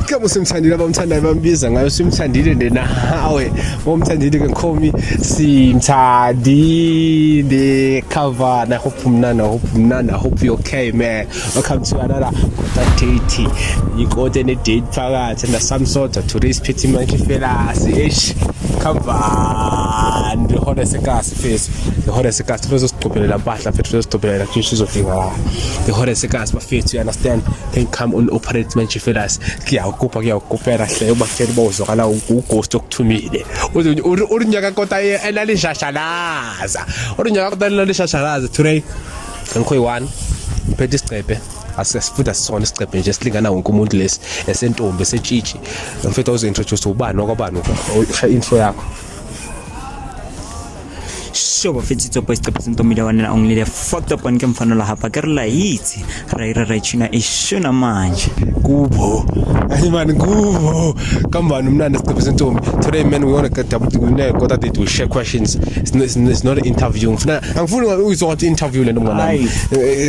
Kama usimthandile, abamthandayo bambiza ngayo simthandile nje nawe. Bomthandile ke nkhomi simthandile cover na hope mnana, hope mnana, hope you okay, man. Welcome to another kota date. Ikote ne date phakathi na some sort of tourist pity monkey fellas. Ish. Cover. Ndihore sekasi face. Ndihore sekasi bezosiqophelela mpahla mfethu, bezosiqophelela nje sizodinga. Ndihore sekasi bafethu, you understand? Can come on operate manje fellas. Kuyawukupha kuyawukupela hle ubatshela uba uzwakala ughost okuthumile. Uthi unyaka kota elalishashalaza. Unyaka kota elalishashalaza today. Ngikho yi-one ngiphethe isicephe, asifunda sisona isicephe nje silingana wonke umuntu lesi esentombi esetshitshi. Mfethu, awuzi-introduce, ubani wakwabani, usha intro yakho. Sho bafethu, itsopo isicephe sentombi le one and only, the fucked up one ke mfana la hapa ke re la itse ra ira ra tshina e shona manje. Kubo hayi man, kubo kambani umnandi isicephe sentombi. Today, man, we want to get up to kota date, we share questions. It's not an interview. Ngifuna angifuni uyizwa ngathi interview lento, mngani wami.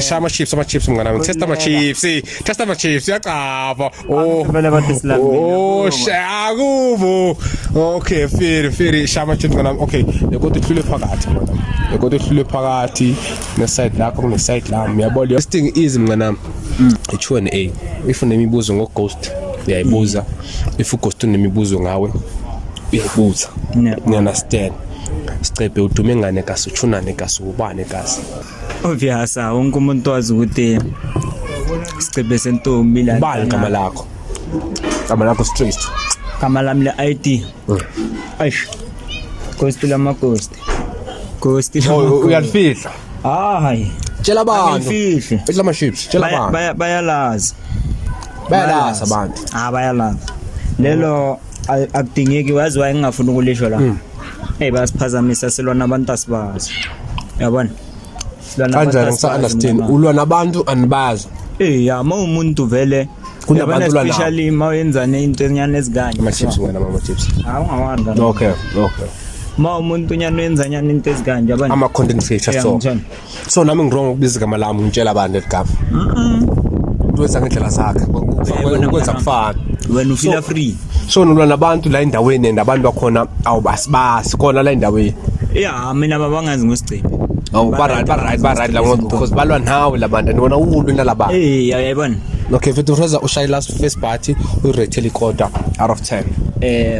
Shaya ama-chips, ama-chips, mngani wami, test ama-chips, test ama-chips, uyacava. Oh. Vele bathi silambile. Oh, shaya kubo. Okay, fair fair, shaya ama-chips, mngani wami. Okay, lekota ihlule phakathi, mngani wami, lekota ihlule phakathi ne-side lakho kune-side lami, uyabona. This thing is, mngani wami, i-Q&A. If unemibuzo ngo-ghost uyayibuza, if ughost unemibuzo ngawe uyayibuza. You understand? Sicephe, udume ngane kasi, uchunane kasi, ubane kasi? Obvious, wonke umuntu wazi ukuthi isicephe sentombi la. Ubani igama lakho, igama lakho straight? Gama lami le ID. Eish. Ghost lama ghost. Ghost Oh, lama. uyalifihla? Hayi. Tshela abantu. Angifihli. Edla ama-chips, tshela abantu. Bayalazi. Bayalazi abantu. Ah, bayalazi. Lelo akudingeki, wazi waye ngingafuni ukulisho la. Hey, bayasiphazamisa, silwana abantu asibazi. Uyabona? Silwana abantu Kanjani? asibazi, Ngisa-understand. mngani. Ulwa nabantu anibazi? Eh ya, uma umuntu vele Kunabantu uyabona, ulwa nabo. Especially uma wenzane into enyane ezikanje. Ama-chips, mngani wami, ama-chips. Hawu, ungawani. Okay. Uma umuntu unyane wenza nyane into ezikanje, yabona? Ama-content creator. Yeah, So ngithanda. So nami ngi-wrong ukubiza igama lami, ngitshela abantu leli gama. Umuntu wenza ngendlela zakhe. Wena Ukwenza mngani. kufana. Wena ufila free. So nolwa nabantu la endaweni and abantu bakhona awubasibasi khona la endaweni? Ya, mina babangazi ngosicephe. Awu, ba-right, ba-right, ba-right la because balwa nawe la bantu and wena ulwe nalaba. Eh, yayibona. Okay mfethu, Rosa ushaye last first party, urate ikota out of 10.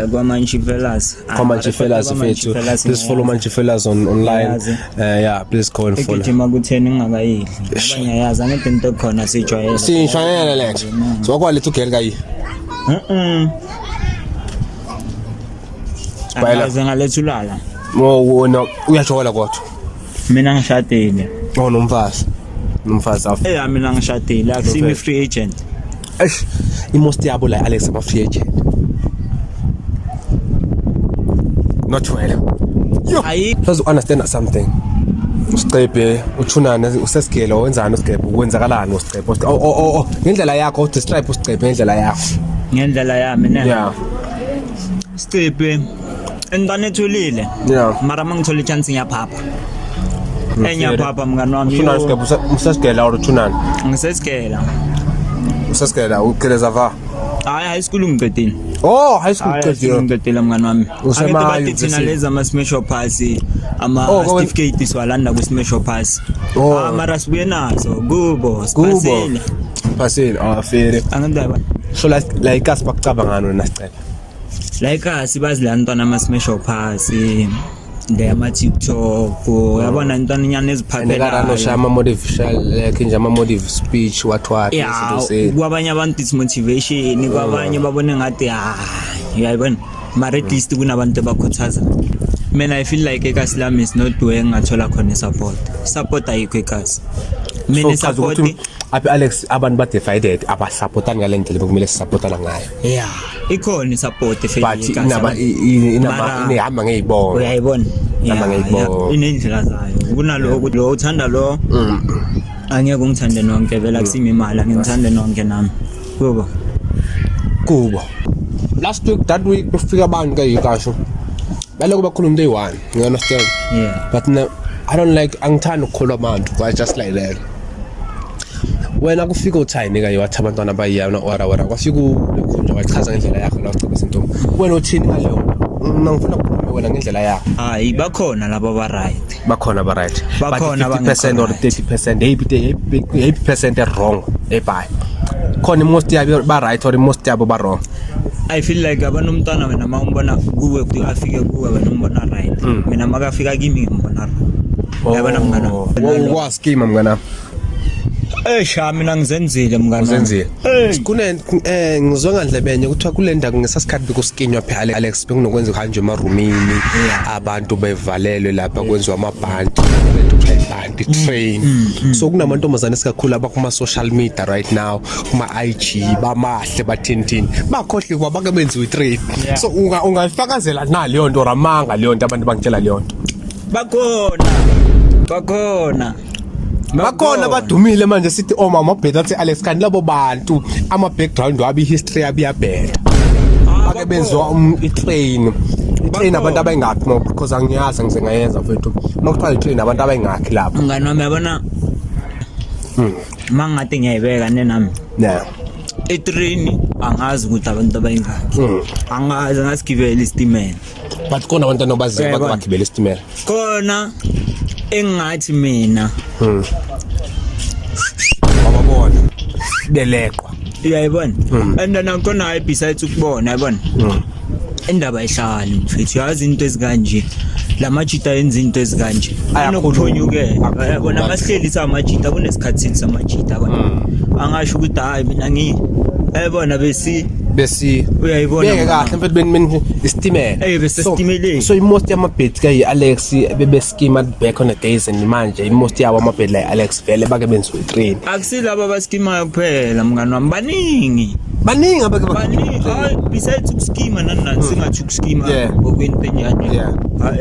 Kwamanchi Fellas. Kwamanchi Fellas, mfethu, please follow Manchi Fellas on online. Yazi. Yeah, please go and follow. Egijima ku-10 ngingakayidli. Ngoba ngiyayazi angithi into khona sijwayele. Siyishayele letho so wakwaletha ugel kayi. Bayela. Angaze ngaletha ulala. Oh, wona uyajola kodwa? Mina ngishadile. Oh, nomfazi, nomfazi af. Eh, mina ngishadile, akusimi free agent. Eish, imost yabo la Alex ama free agent. Not well. Yo. Ayi. First understand something. Usicephe uchunane usesigele, wenzani usicephe, kwenzakalani usicephe? Oh, ngendlela yakho, describe usicephe ngendlela yakho. Ngendlela yami ne. Yeah. Sicephe intwana ethulile. Mara mangithola ichance ngiyaphapha. Eh, ngiyaphapha, mngani wami. Uchunane Yo. usicephe usesigele or uchunane? Ngisesigela. Usesigela ugeleza va. Hayi, high school ngicedile. Oh, high school. Hayi, high school uqedile. Ngicedile, mngani wami. Usema Angithi bathi thina university. lezi ama-smash pass, ama Oh, certificate siwalanda ku-smash pass. Oh. Ah, mara sibuye nazo kubo. Kubo. Sipasile. Pasile, ah, fair. Angindaba. So la ikasi bakucabanga ngani wena sicela? La ikasi bazi la ntwana ama-smash pass le ama-TikTok, uyabona, intwana inyana Nekarano eziphaphelayo. ama motivation, like nje ama motive speech, what Ya, izinto zenu. Kwabanye abantu it's motivation, kwabanye babone ngathi, ah, uyayibona, mara at least kunabantu abakhuthaza. Mina I feel like ekasi lami is not where ngingathola khona i-support. Support ayikho ekasi mina. So chaza I-support ukuthi aphi Alex, abantu ba divided, abasupportani ngale ndlela bekumele sisupportana ngayo. Ya, ikhona i-support But inaba inaba inehamba ngeyibongo. Uyayibona. Noma ngiyibona. Inendlela zayo, kunaloko lo uthanda lo, angeke ungithande nonke vele, akusimi imali, angithande nonke nami kubo. Kubo. Last week, that week, kufika abantu ke yikasho. Baloko bakhuluma into eyi-one. You understand? Yeah. But no, I don't like, angithandi ukukholwa abantu, but just like that. Wena kufika uthayini kaye wathi abantwana bayiyana ora ora kwafika ulekhunja wachaza ngendlela yakho la ucebisa intombi. Wena uthini ngaleyo? Mina ngifuna ukukhuluma wena ngendlela yakho. Hayi, bakhona laba ba right. Bakhona ba right. Bakhona But 50% or 30% 80% wrong ebhayi. Khona most yabo ba right or most yabo ba wrong. I feel like abana umntwana wena ma umbona kuwe kuthi afike kuwe wena umbona right. Mina makafika kimi ngimbona wrong. Yabona mngani wami. Waskima mngani wami. Eish, ha, mina ngizenzile mngani wami. Uzenzile. Hey. Kune ngizwe ngandlebenye kuthiwa kule ndawo ngesasikhathi bekuskinywa phela Alex, bekunokwenza kuhanjwe emarumini, abantu bevalelwe lapha kwenziwa amabhanti, lento kuthiwa ibhanti train. So kunamantombazane esikakhulu abakuma social media right now, kuma IG, bamahle bathini bakhohle kuba bake benziwe i-train. So ungayifakazela na leyo nto ramanga leyo nto abantu bangitshela leyo nto? Bakhona. Bakhona. Bakhona abadumile manje sithi omama bheda athi Alex, kanti labo bantu ama background wabo, history yabo iyabheda, bake benziwa i-train abantu abayingakhi mo, because angiyazi ngize ngayenza mfethu uma kuthiwa i-train abantu abayingakhi lapho. Mngani wami, yabona mangathi ngiyayibeka nenami i-train, angazi ukuthi abantu abayingakhi, angazi, ngasigibela isitimela. But khona abantwana obaziyo bake Uyayibona. bagibela isitimela? Khona engathi mina Wababona beleqwa? Uyayibona, and nakhona hayi, besides ukubona, yabona, indaba ayihlali mfethu, yazi into ezikanje la majita yenza into ezikanje. Ayakhuluma. Anokuthonyukela. Akhuluma. Yabona, masihleli samajita kunesikhathi sethu samajita, yabona, angasho ukuthi hayi mina yabona besi Besi Uyayibona, beke mngani. kahle mfethu, beni isitimela. Eh, besesitimeleni. So i-most yamabhedi kayi Alex bebeskima back on the days, and manje i-most yabo amabhedi la Alex vele bake benziwe i-train. Akusilaba abaskimayo kuphela mngani wami, baningi. Baningi abake Baningi, hayi, besides ukuskima nani nani, singathi ukuskima okwento enjani. Ha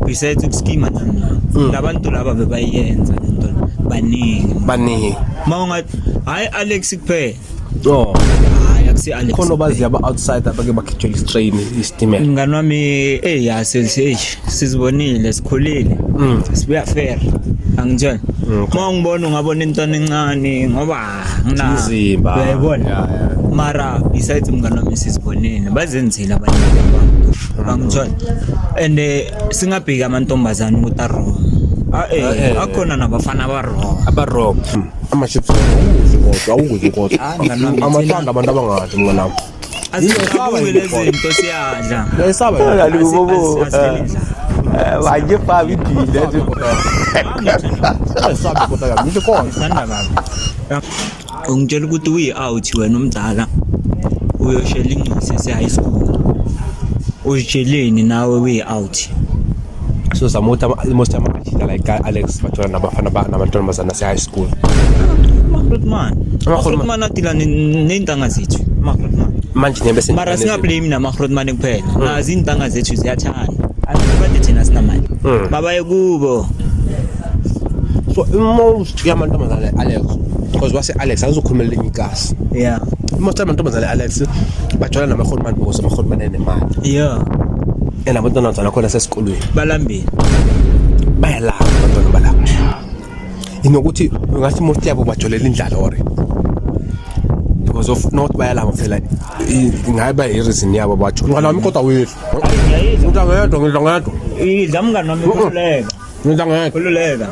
besides ukuskima nani nani, labantu laba bebayenza lento, baningi. Baningi. Ma ungathi hayi Alex kuphela. Oh. Hayi, akusi Alex Khona kuphela. obaziyo aba-outside abake bakhitshelwa i-train isitimela? Mngani wami, ya sizibonile, sikhulile, sibuya fair, angitshela, uma ungibona ungabona intwana encane ngoba Umzimba. Uyayibona. Yeah. Mara besides mngani wami, sizibonile bazenzile abaningi abantu, angitshela, and singabheki amantombazane ukuthi a-wrong. Ah, akhona nabafana aba-wrong. Aba-wrong. Ama-chips awukudli kodwa, awukudli kodwa. Ah, mngani wami, Amathanda abantu abangadli mngani wami. Asibuke lezi zinto, siyadla. Ngiyayisaba. Asidleli indlala. Ngiyayisaba kodwa yami into khona. Sithanda kabi. Ungitshela ukuthi uyi-out wena umdala uyoshela incosi ese-high school, uzitsheleni nawe uyi-out? So zama ukuthi most amajita like Alex bathola nabafana namantombazana ase-high school. Ama-grootman. Ama-grootman. Ama-grootman adila ney'ntanga zethu, ama-grootman. Manje nebe Mara singablame nama-grootman kuphela, nazo iy'ntanga zethu ziyathanda, angithi bade thina sinamali, babaye kubo. So most yamantombazane Alex, because wase Alex angizokhulumela elinye ikasi, most yamantombazane Alex bajola nama-grootman because ama-grootman enemali and abantwana khona sesikolweni. Balambile. Bayalamba abantwana balapha, inokuthi ungathi most yabo bajolela indlala or because of not bayalamba phela, ingaba i-reason yabo bajola. Mngani wami, kodwa wethu Ngiyayizwa. ngidla ngedwa, ngidla ngedwa. Idla mngani wami, khululeka. Ngidla ngedwa. Khululeka.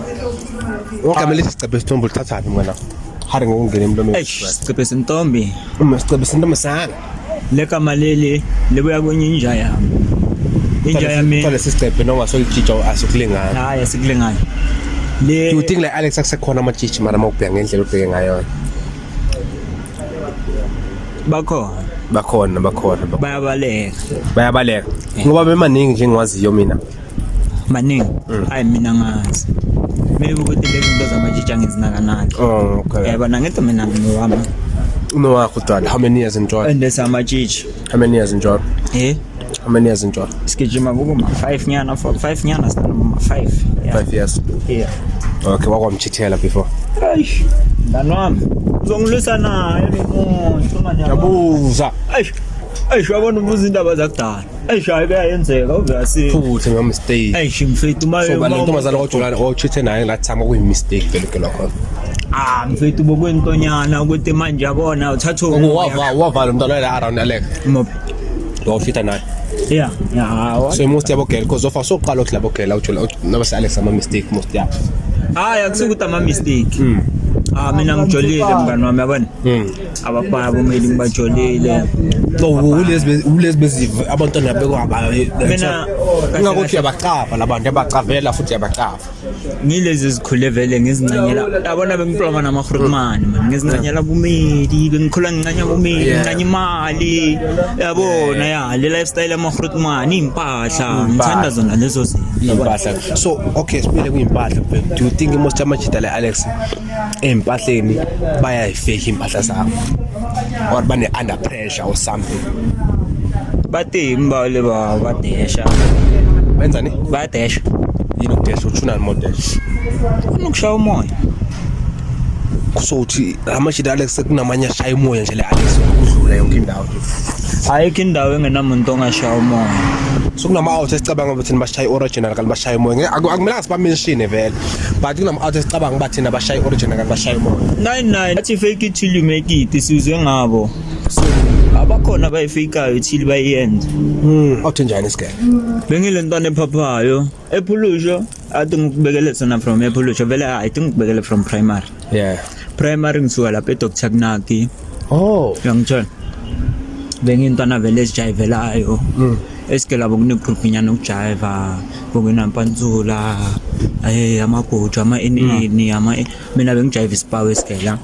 Ogama lesi sicebe sithombe ulithathaphi mngani wami? Hari ngokungena emlomeni. Eish, sicebe sentombi. Uma sicebe sentombazana. Legama leli libuya kwenye inja yami, inja yami. Kuthiwa lesi sicebe noma solitshitsha asukulingana. Hayi, asikulingani le. Do you think like Alex akusekhona amatshitshi mara uma ubheka ngendlela obheke ngayo? Bakhona. Bakhona, bakhona, bakhona. Bayabaleka. Bayabaleka ngoba bemaningi nje engiwaziyo mina. Maningi. Hayi, mina ngazi maybe ukuthi lezi zinto zamatshitshi angizinakanaki. Oh, okay. Yabona, ngithi mina ngowami. Unowakho dala, how many years in joy? And samatshitshi. How many years in joy? Eh. How many years in joy? Sigijima kukuma 5 nyana, 4 5 nyana, sinoma 5, yeah. 5 years? Yeah. Okay, wakwamchithela before? Eish, mngani wami, uzongilwisa naye lo muntu manje. Yabuza. Eish. Eish, uyabona ubuza indaba zakudala. Eish, hayi kuyayenzeka obviously. Futhi ngama mistake. Eish, mfethu uma So ba lentombazana ojolana ochithe naye that time okuyi mistake vele ke lokho. Ah, mfethu bokwentonyana ukuthi manje yabona uthatha umoya. Wava wavala umntwana la around Alex. Mophi? Lo uchitha naye. Yeah. So most yabo girl because of soqala ukuthi labo girl awujola nabase Alex ama mistake most yabo. Hayi akusukuthi ama mistake. Ah, mina ngijolile mngani wami yabona. Abafana bomeli ngibajolile. So ulezi ulezi beziva abantwana bekwaba Mina ingakuthi uyabacava labantu yabacavela futhi yabacava. Ngilezi zikhule vele ngizincanyela yabona bengiploma nama-grootman man ngizincanyela bumeli bengikhula ngincanya bumeli ngincanya imali yabona ya le lifestyle yama-grootman iy'mpahla ngithanda zona lezo zinto Impahla. So okay sibuyele kuyimpahla mfethu. Do you think most amajita le Alex ezimpahleni bayayifake impahla zabo or bane under pressure or something? Batemi ba le ba badesha. Benzani? Bayadesha. Yini ukudesha? Uthunani modesha? Kunokushaya umoya. So uthi amajita Alex sekunamanye ashaya umoya nje le Alex ukudlula yonke indawo nje. Ayikho indawo engenamuntu ongashaya umoya. So kunama-out esicabanga ukuthi bashaya i-original kanti bashaya umoya. Akumelanga sibamenshine vele, but kunama-out esicabanga uba thina bashaya i-original kanti bashaya umoya. 99 athi fake it till you make it, sizwe ngabo. So abakhona abayifikayo till bayenze. Out njani isigele? Bengile ntwana ephaphayo ephulusho athi ngikubekele sona from ephulusho vele I think ngikubekele from primary. Primary ngisuka lapha eDr Knaki. Oh. Uyangithola? Bengiyintwana vele ezijayivelayo. Esigela bokune-group nyana ukujayiva bokunampantsula amabhojo ama-NN ama mina bengijayiva isipawu esigela.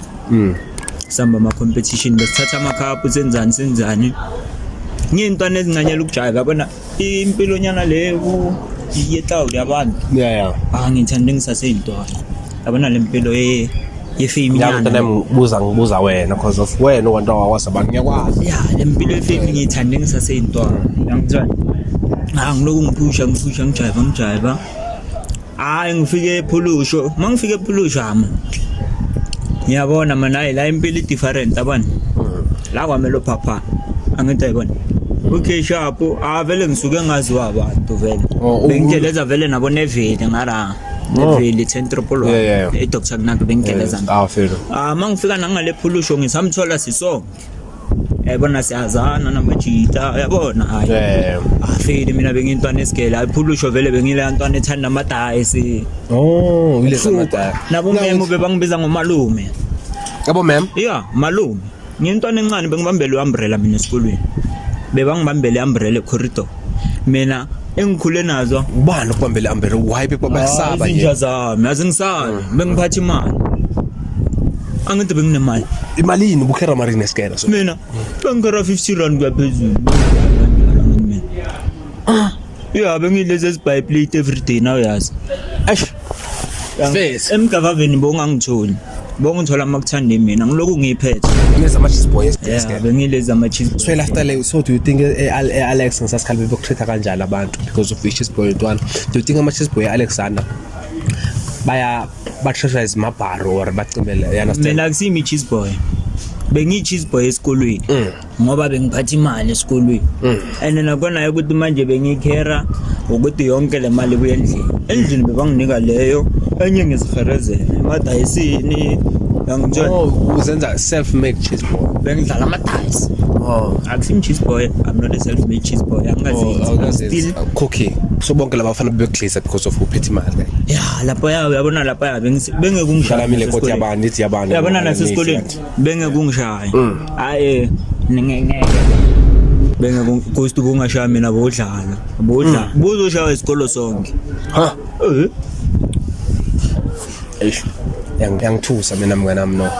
Sihamba ama-competition besithatha amakhaphu senzani senzani. Ngiyintwana ezincanyela ukujayiva yabona impilonyana le ku yetlawuli yabantu. Yeah. Ah, ngithanda ngisaseyintwana. Yabona le mpilo ye yefame Nyana nyana. ngibuza ngibuza wena because of wena uwantu awakwazi abantu ngiyakwazi. Ya le mpilo yefame ngiyithande ngisaseyintwana. Uyangithola? Ah, ngiloku ngiphusha ngiphusha ngijayiva ngijayiva. Hayi ngifike ephulusho, mangifike ephulusho ama. Ngiyabona mana hayi la impilo i different yabona. La kwamele uphapha. Angithi ayibona. Okay sharp, ah vele ngisuke ngaziwa abantu vele. Oh, Bengigeleza vele nabo Neville ngara. Neville 10 triple one. Yeah. E Dr. Knaki bengigeleza. Ah feel. Ah mangifika nangale phulusho ngisamthola sisonke. Yabona siyazana namajita yabona hayi. Afile mina bengintwana esigele ayiphulusho vele bengile ntwana ethanda amadayisi. Oh, ile samadaya. Nabo memo bebangibiza ngomalume. Yabo ma'am. Yeah, malume. Ngiyintwana encane bengibambele umbrella mina esikolweni. Bebangibambele umbrella ecorridor. Mina engikhule nazo Ubani okubambele umbrella? Why bekusaba nje? Izinja zami azingisabi bengiphatha imali. Angithi benginemali. Imali yini ubukhera marine esigele so? Mina bengikera 50 rand kuya phezulu. Yeah, bengilezi ezibuy plate every day now yazi. Eish. Face. Emgavaveni bongangitholi. Bongithola makuthande mina ngiloku ngiyiphethe. Lezi ama cheese boy Yeah, esigele. bengilezi ama cheese. So lifestyle, so do you think Alex ngisasikhathi bebekutreat kanjani abantu because of cheese boy ntwana? Do you think ama cheese boy Alexander baya ba-treasure izimabharo or bacimele, you understand? Mina akusimi cheese boy. Bengiyi cheese boy esikolweni. Ngoba bengiphatha imali esikolweni. And nakona ukuthi manje bengikhera ukuthi yonke le mali ibuye endlini. Endlini bebanginika leyo enye ngiziferezela emadayisini. Yangitshela Oh, uzenza self made cheese boy. bengidlala amadayisi. Oh. Akusim cheese boy, I'm not a self made cheese boy. Angazenzi. Still Cookie. So bonke laba bafana bebekudlisa because of uphethe imali. ya lapha ya uyabona lapha ya bengeke kungishaya. Shalamile koti yabantu, ithi yabantu. Uyabona nasesikoleni bengeke kungishaya. Hayi ngeke. Bengeke ghost bungashaya mina bodlala. Bodla. Buzoshaya isikolo sonke. Ha. Eh. Eish. Yangithusa mina mngani wami no.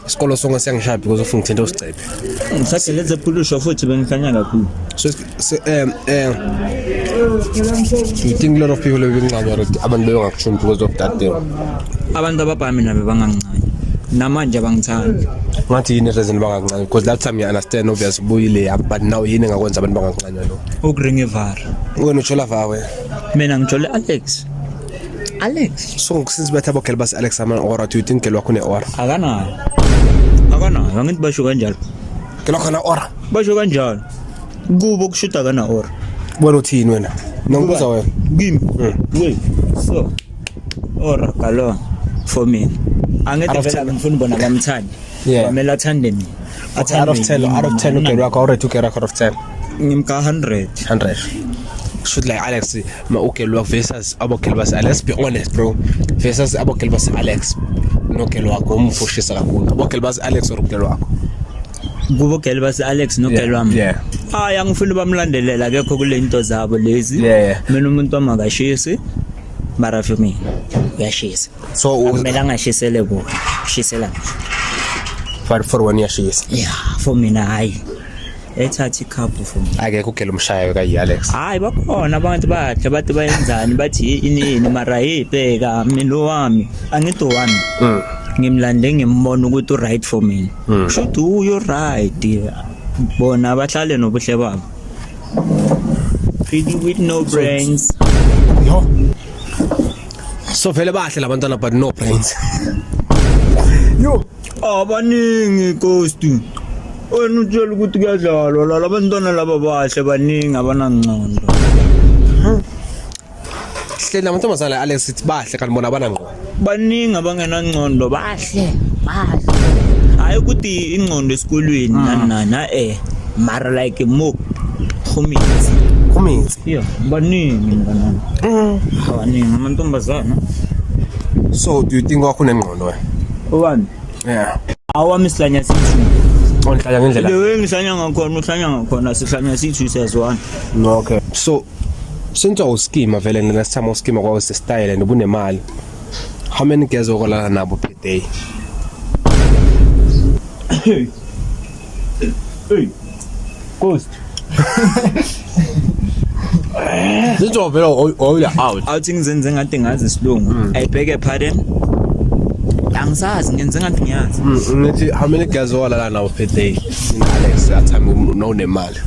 Isikolo sonke siyangishaya because of ngithinta usicephe. Ngisageleza ephulusho futhi bengihlanya kakhulu. So do you think a lot of people bebenqaba or abantu bebengakushoni because of that thing? Abantu ababhaya mina bebangangincane. Namanje abangithandi. Ngathi yini reason bangakuncane because that time you understand obvious buyile but now yini engakwenza abantu bangakuncane lo? Ukuringa ivara. Wena utshola vawe. Mina ngijole Alex. Alex So since betha bogel bas Alex ama aura, do you think gelwa khone aura? Akanayo. Akanayo, angithi basho kanjalo. Gelwa khona aura. Basho kanjalo. Kubo kushuta kana or. Wena uthini wena? Ngibuza wena. Kimi. Wait. So or galon for me. Angithi Out of vele 10. ngifuna bona bamthande. Yeah. Bamele athande mina. Okay, out of 10, out of 10 ugirl wakho already ugirl wakho out of 10. Ngimka 100. 100. Should like Alex ma ugirl wakho versus abogirl base Alex, let's be honest bro. Versus abogirl base Alex. No girl wakho umfushisa kakhulu. Abogirl base Alex or ugirl wakho. Kubo girl base Alex no girl wami. Yeah. Hayi angifuni bamlandelela akekho kule into zabo lezi. Yeah, yeah. Mina umuntu wami akashisi. Mara for me uyashisa. So Kumele angashisele kuwe. Shisela. for one year she is. Yeah, for mina hayi. Ethatha icup for me. Akekho ugirl umshayo kayi Alex. Hayi bakhona abantu bahle bathi bayenzani bathi ini ini mara hey bheka mina wami angithi wami ngimlande ngimbona ukuthi u right for mina kusho uyo right bona bahlale nobuhle babo pretty with no brains. Yo. So vele bahle labantwana but no brains. Yo. Abaningi ghost wena utshela ukuthi kuyadlalwa la labantwana laba bahle baningi abanangcondo. Hleli namantombazana Alex sithi bahle kanti bona abanangqondo. Baningi abangenangcondo bahle bahle hayi ukuthi ingcondo esikolweni nani nani eh mara like mo gometsi. Kumitsi. Yeah, baningi mnganami, baningi amantombazana. So do you think wakho unengqondo wena? Owami? Yeah. Awami sihlanya sithu. Onhlanya ngendlela. Le way ngihlanya ngakhona uhlanya ngakhona sihlanya sithu siyazwana. No, okay. So since awuskima vele and the last time awuskima kwawuse style and ubunemali. How many girls okolala nabo per day? Hey ghost. Since vele awula out. Awuthi ngizenze ngathi ngazi isilungu I beg a pardon, angisazi ngenze ngathi ngiyazi. Ngithi how many girls okolala nabo per day in Alex that time no nemali?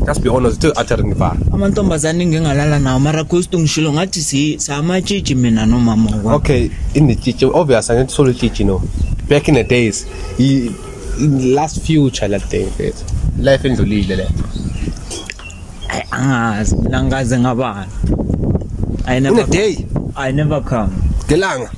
Just be honest, to utter ngifara. Amantombazane ngingalala nawo mara ghost ngishilo ngathi si samatshitshi mina nomama wami. Okay, in the chichi, obvious, I need solo chichi, no. Back in the days, in last future, that thing, it. Life indlulile le. Ayi, angazi mina ngikaze ngabala. I In never a day, I never count. ngelanga.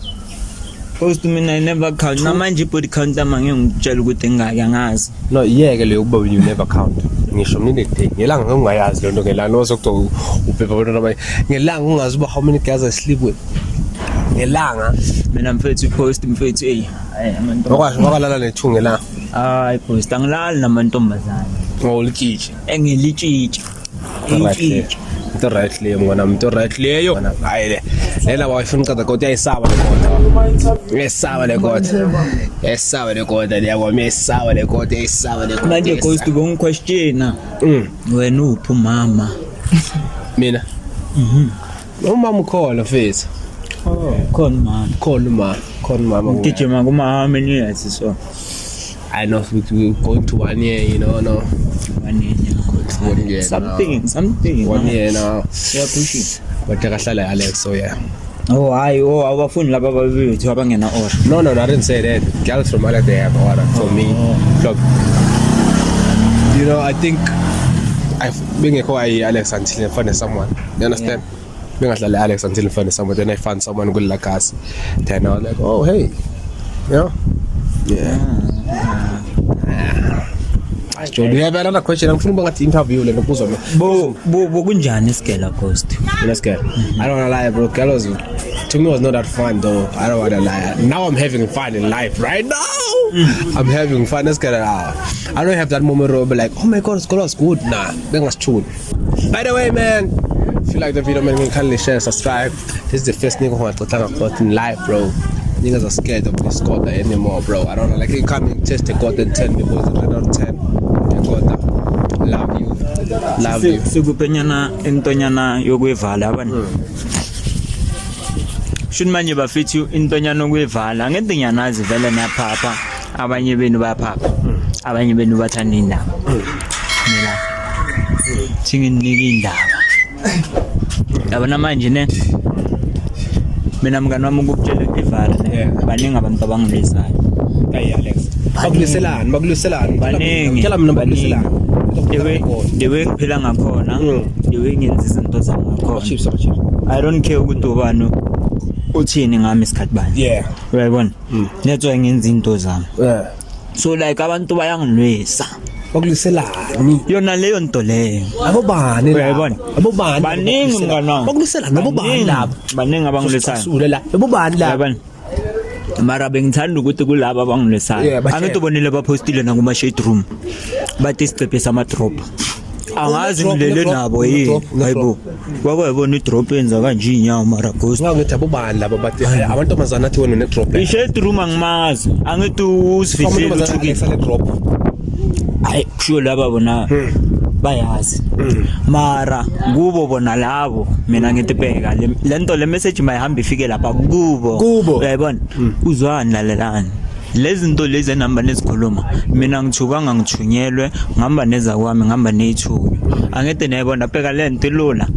Ghost mina I never count. Namanje i-body count yami angeke ngikutshele ukuthi ingaki angazi. No, yeke leyo ukuba you never count. Ngisho mina in a day. Ngelanga ungayazi lento ngelanga osokuthiwa ubhebha abantwana abanye. Ngelanga ungazi uba how many girls I sleep with. Ngelanga. Mina mfethu i-post mfethu eyi hayi amantombazane. Wakwazi wakalala ne-2 ngelanga. Hayi post angilali namantombazane. Ngolitshitshi. Engilitshitshi. Right leyo. Itshitshi. Into right leyo mngwana, into right leyo. Hayi le. Lela wayifuna uqeda kodwa uyayisaba le kodwa. Uyayisaba le kodwa. Uyayisaba le kodwa leya kwami, uyayisaba le kodwa, uyayisaba le kodwa. Manje ghost bongiquestiona. Wena uphi umama? Mina. Umama ukhona mfethu. Oh, khona mama. Khona umama, khona umama. Ngigijima kuma how many years so? I know we going to 1 year, you know, no. 1 year. 1 year. Something, now. Something. 1 year now. Yeah, pushing. But akahlala Alex, so yeah. Oh, hayi, oh awafuni laba babethu abangena order. No, I didn't say that. Girls from Alex, they have order for me. Look, you know, I think I bengekho ayi Alex until I find someone. You understand? Bengahlali Alex until I find someone. Then I found someone good like us. Then I was like, oh hey, you know? Yeah. Joe, do you have another question? Angifuna ukuba ngathi interview le nokuzwa mina. Bo bo bokunjani isigela ghost? Let's go. I don't wanna lie, bro. Girl was to me was not that fun though. I don't wanna lie. Now I'm having fun in life right now. I'm having fun. Let's get it out. I don't have that moment where I'll be like, oh my god, school was good. Nah, then was tune. By the way, man, if you like the video, man, you can kindly share, subscribe. This is the first nigga who I got in life, bro. Niggas are scared of this God anymore, bro. I don't know. Like you come and test the God and 10 because it's 10 out of 10. The God, love you. Love you. Sikupenyana intonyana yokuyivala abantu. Shuni manje bafethu intonyana yokuyivala ngithi ngiyanazi vele niyaphapha abanye benu bayaphapha abanye benu bathanda indaba mina thinginike indaba yabona manje ne mina mngani wami ukukutshela ivala ne Yeah. baningi abantu abangibizayo Hey Alex. Bakuliselani, bakuliselani? Baningi. Tshela mina, Baningi. bakuliselani? The way ngiphila ngakhona, the way ngenza izinto zami ngakhona, Chiefs, Chiefs. I don't care ukuthi ubani uthini ngami isikhathi bani. Uyayibona, that's why ngenza into zami. So like abantu bayangilwisa. Bakuliselani? Yona leyo nto leyo. Abobani laba? Uyayibona? Abobani? Baningi, mngani wami. Bakuliselani abobani Baningi. laba? Baningi abangilwisayo. Sule la, abobani laba? Uyayibona, mara bengithanda ukuthi kulaba abangilwisayo, Yeah, batshele. angithi ubonile baphostile nakuma-shade room, bathi isicephe sama-drop, angazi Une-drop, ngilele une-drop, nabo une-drop, yini. une-drop. Hayibo, wakwayibona i-drop yenza kanje iy'nyawo, mara ghost. Ngaw ngithi abobani laba bathi amantombazana athi wena une-drop la? I-shade room angimazi, angithi usifihlile, Amantombazana uthukile. Alexa le-drop. Hayi, kushiwo laba bona bayazi, mara kubo bona labo, mina ngithi bheka le nto, le message mayihambe ifike lapha kubo. Kubo. Uyayibona, uzwani, lalelani lezi zinto lezi enihamba nizikhuluma. Mina ngithukanga, ngithunyelwe, ngihamba neza kwami, ngihamba ney'thunywa, angithi niyayibona. Bheka le nto ilula,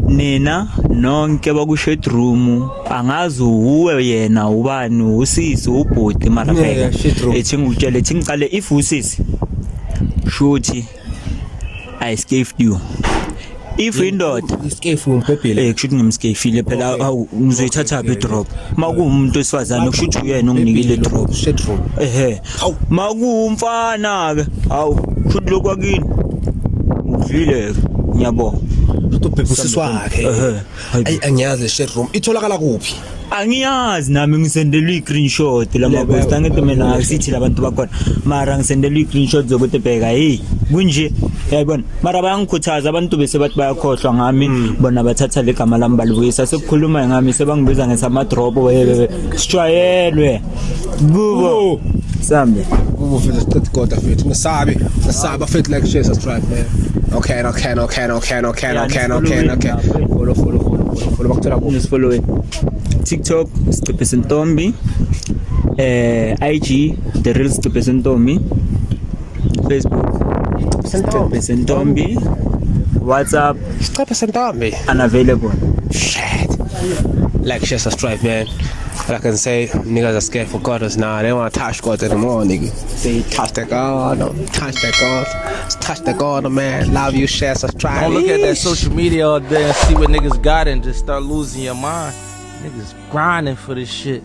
nina nonke baku-shade room, angazi uwe yena ubani, usisi, ubhuti, mara Yeah, bheka, shade room. ethi ngikutshele, ethi ngiqale, if usisi, shuthi I scafed you. If indoda, Iskefu umbhebhile. Eh, kushuthi ngimscafile phela. Awu, ngizoyithatha phi i-drop? Makuwumuntu wesifazane, kushuthi uyena onginikile i-drop. Shade room. Ehe. Hawu. Makuwumfana ke, hawu, kushuthi lokwakini udlile, ngiyabonga. Ubhebhe usisi wakhe. Ehhe. Ayi, angiyazi le shade room itholakala kuphi. Angiyazi nami, ngisendelwe i-screenshot lama-post, angithi mina akusithi labantu bakhona, mara ngisendelwe i-screenshot zokuthi bheka, hey, kunje, uyayibona. Mara bayangikhuthaza abantu, bese bathi bayakhohlwa ngami, bona bathatha le gama lami balibuyisa, sekukhuluma ngami, sebangibiza ngesamadrop. Sijwayelwe kubo, sambe. Kubo mfethu, siqeda ikota mfethu, ngesabi ngesabi mfethu. Like, share, subscribe, man. Okay. Yeah, Okay, follow, follow, follow, follow, follow. Bakuthola kuphi? Nisifollowe TikTok, Sicephe Sentombi, IG, The Real Sicephe Sentombi, Facebook, Sicephe Sentombi, WhatsApp Sicephe Sentombi. Unavailable. Shit. Like, share, subscribe, man. All I can say, niggas are scared for God now. They don't want to touch God anymore, nigga. They touch the God, don't touch the God. Touch the God, man. Love you, share, subscribe. Don't look at that Yeesh. social media all day and see what niggas got and just start losing your mind. Niggas grinding for this shit.